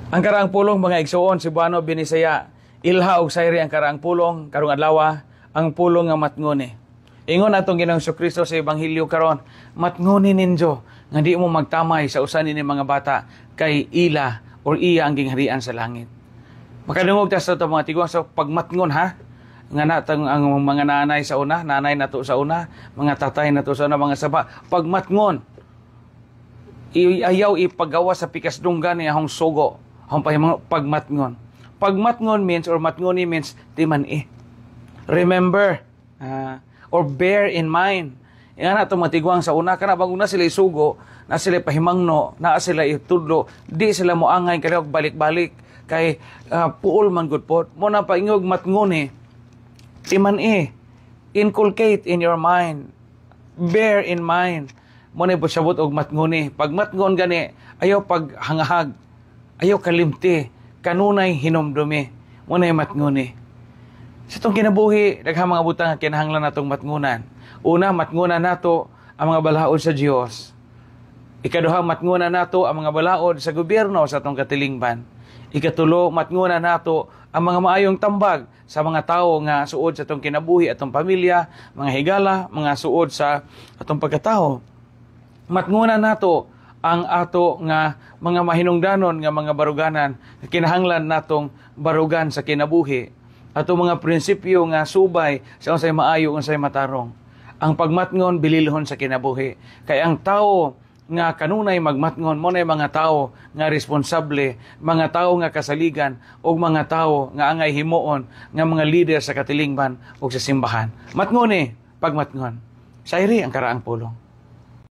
Ang karaang pulong, mga igsuon, Cebuano, Binisaya, ilha og sayri ang karaang pulong karong adlaw, ang pulong nga matngoni. Ingon atong Ginoong Kristo sa ebanghelyo karon, "Matngoni ninyo nga di mo magtamay sa usa ni mga bata kay ila or iya ang gingharian sa langit." Makadungog ta sa ato mga tiguang sa pagmatngon, ha. Nga natang ang mga nanay sa una, nanay nato sa una, mga tatay nato sa una, mga saba, pagmatngon. Ayaw ipagawa sa pikas dunggan ni ahong sugo, ahong pahimang pagmatngon. Pagmatngon means or matngoni means timan-i. Remember or bear in mind. Nga na itong matiguang sa una, kana bago na sila isugo, na sila pahimangno, na sila itudlo, di sila moangay kaya balik-balik kay puol man gud pod. Mo na paingog matngoni. Timan-i. Inculcate in your mind. Bear in mind. Mo na pasabot og matngoni. Pag matngon gani, ayaw paghangahag. Ayaw kalimti. Kanunay hinumdumi. Mo na matngoni. Sa itong kinabuhi, daghang mga butang nga kinahanglan natong matngunan. Una, matngunan nato ang mga balaod sa Dios. Ikaduha, matngunan nato ang mga balaod sa gobyerno sa atong katilingban. Ikatulo, matngunan nato ang mga maayong tambag sa mga tawo nga suod sa atong kinabuhi, atong pamilya, mga higala, mga suod sa atong pagkatao. Matngunan nato ang ato nga mga mahinungdanon nga mga baruganan, kinahanglan natong barugan sa kinabuhi, ato mga prinsipyo nga subay sa unsay maayo, unsay matarong. Ang pagmatngon bililhon sa kinabuhi. Kay ang tao nga kanunay magmatngon mo na mga tao nga responsable, mga tao nga kasaligan ug mga tao nga angay himuon nga mga leader sa katilingban ug sa simbahan. Matngon eh, pagmatngon. Sayri ang karaang pulong.